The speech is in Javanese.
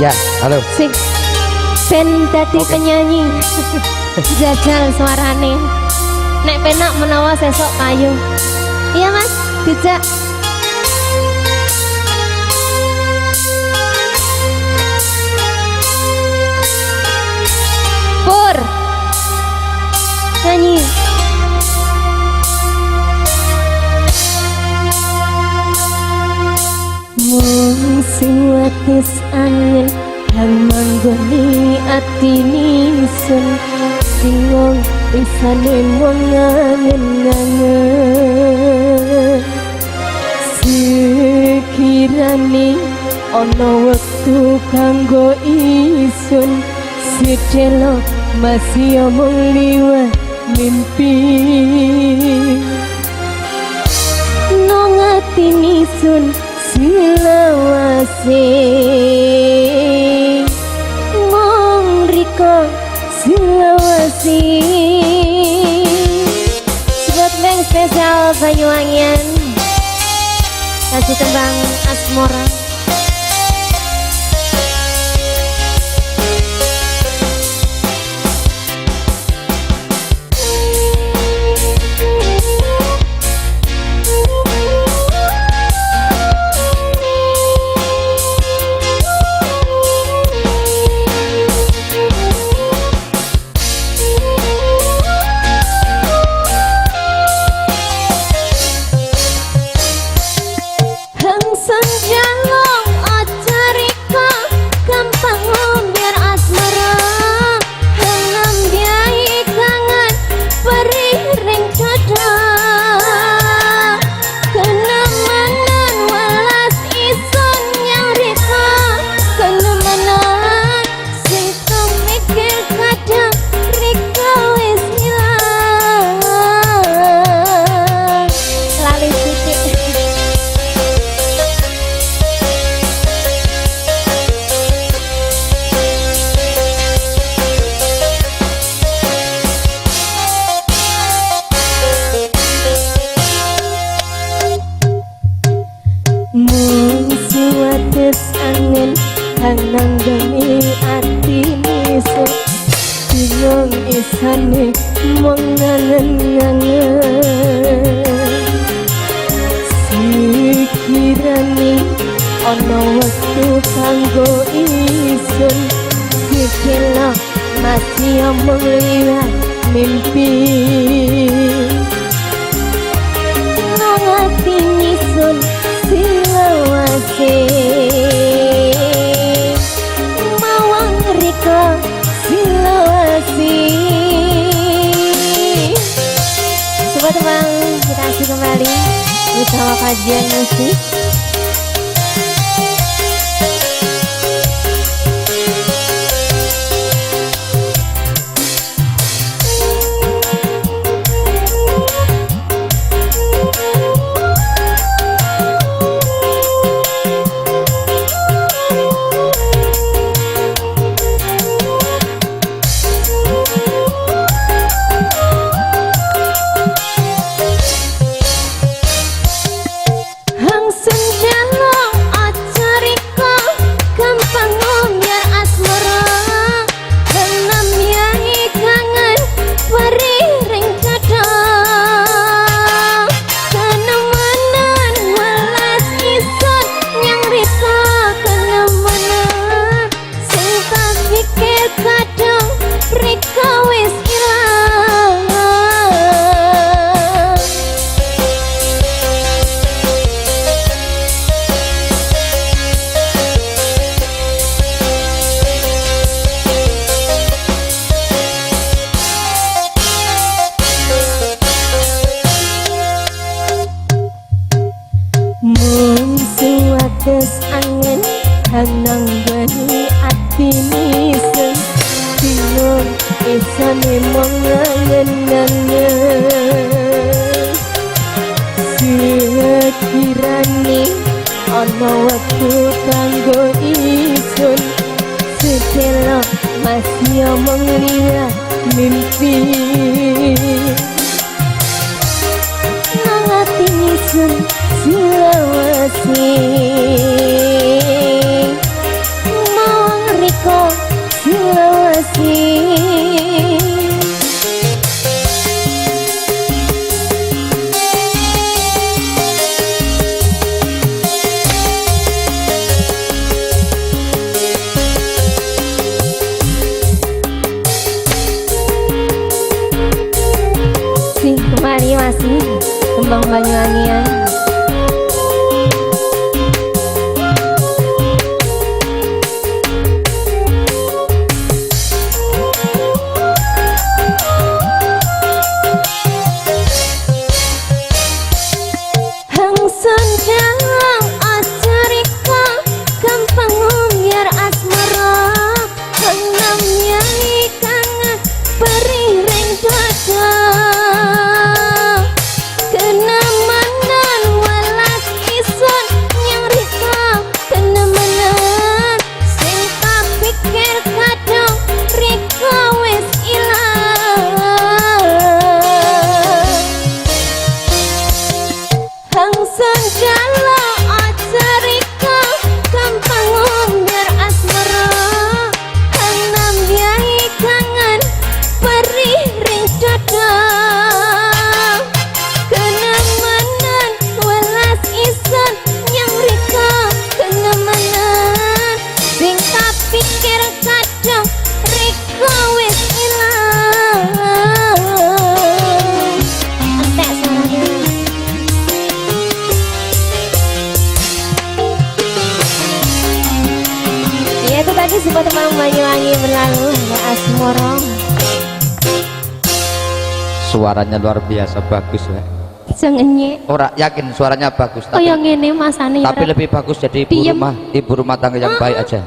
Ya, halo. Sing ben dadi penyanyi. Jajal suarane. Nek penak menawa sesok payu. Iya Mas, dijak. Pur. Nyanyi. Mung sing wates angin kang manggoni ati nisun bingung isane mung ngangen-ngangen sekirane ana wektu kanggo isun sedelo masih omong liwat mimpi nang ati nisun silawase mong riko silawase. Sebut band spesial Banyuwangian kasih tembang Asmara. Angin kang nanggoni ati nisun bingung isane mung ngangen-ngangen sekirane ana wektu kanggo isun sikila masih omong liwat mimpi nang ati nisun silawase mawang riko silawasi. Sobat teman, kita asik kembali bersama kajian musik. Angin kang nanggoni ati nisun bingung isane mung ngangen-ngangen sekirane ana wektu kanggo isun sedelo masih omong liwat mimpi nang ati nisun silawase mawang masih tembang Banyuwangian. Hang senjang acarika gampang ngumyar asmara, hang namyai kangen perih ring dada. Kenemanan welas ison nyang rika, kenemanan sing kapikir kadung rika wis ilang. Hang senjala acarika gampang ngumyar asmara, hang namyai kangen perih ring dada. Kenemanan welas ison nyang rika, kenemanan sing kapikir kadung rika wis ilang. Entek suaranya. Ya itu tadi sebuah tembang Banyuwangi berlalu ada Asmoro. Suaranya luar biasa bagus ya. Sengenye. Ora yakin suaranya bagus Oh tapi, yang ngene masane ya. tapi lebih bagus jadi Diem. ibu rumah tangga yang baik aja.